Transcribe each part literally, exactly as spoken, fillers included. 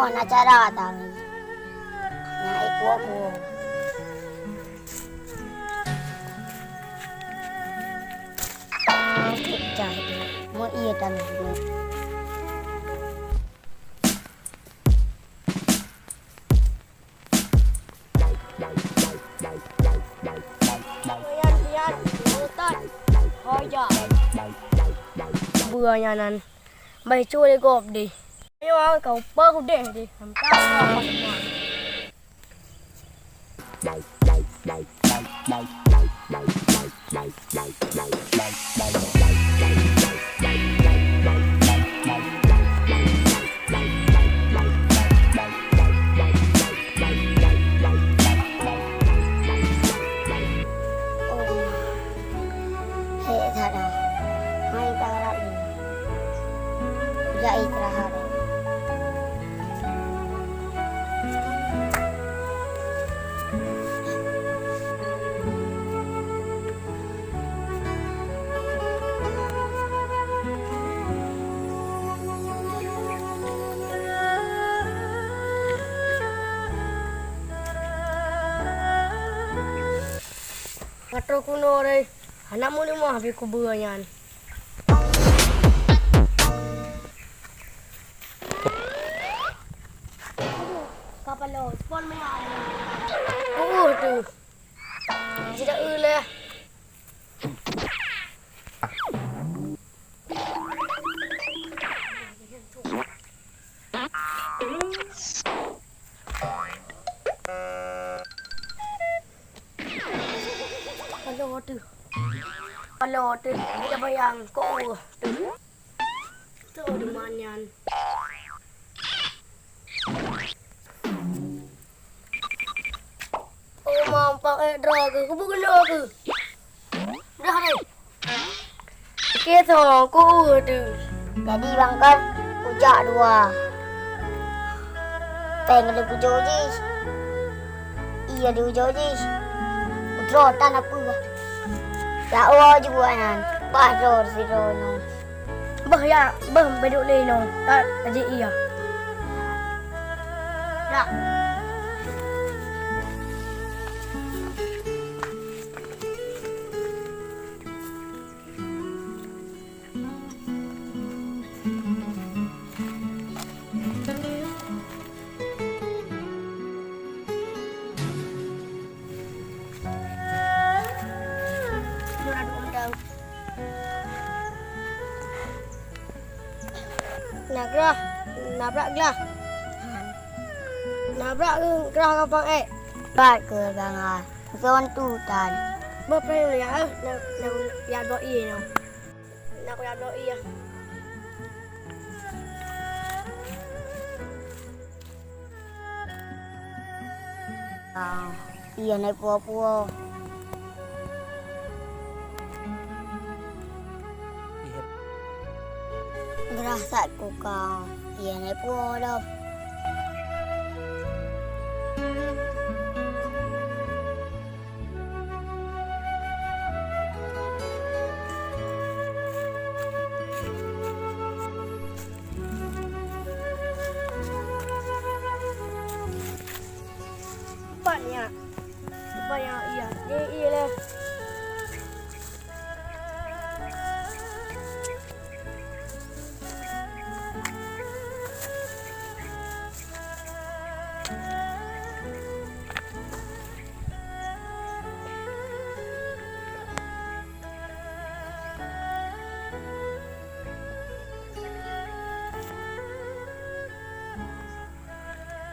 Mana cara tang? Nyai kuah-kuah. Cah, mau iya tang. Beureueng nyan nan. Bah cue lé gob deh. Ayo, kau peureudeh deh. Sampai kau apa semua. Hék that ah. Hai ka rab nyoe. Kujak istirahat. Ka troh keunoe deh, hana meuleumah pih kubeue nyan. Kapalo, spon meunan. Uh, uh, tu. Tidak uleh. Palo teuh. Palo teuh. Kita bayang ko teuh. Teuh di mana nyan? Oh, mampang eh droe keuh. Kubu keunoe keuh. Dah deh. Oke, so, ku teuh. Jadi, bang kan, kujak dua. Pèng lé kujok jih. Iya, di ujok jih. Kudroe tan apa bah. Ya Allah, juga nyan. Bah, droe sidroe nyoe. Bah, ya, bah, bedok lé nyoe. Tak, aji iya. Ya. Na grah, nabrak grah. Nabrak grah gampang, eh. Bat keu ganga. Zon tu tan. Beupreh ya, eh. Na, na, ya, dua i nyoe. Nak kuyak bloe ie. Ah, ie nai puwoe-puwoe. Iya. Geurasat kuka, ie nai puwoe lom. Empat nyak. Empat nyak, iya. Ni, iya lah.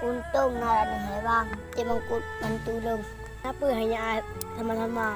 Untông na Raden Hebang, Cik Mangkut bantu lôn. Kenapa hanya sama-sama?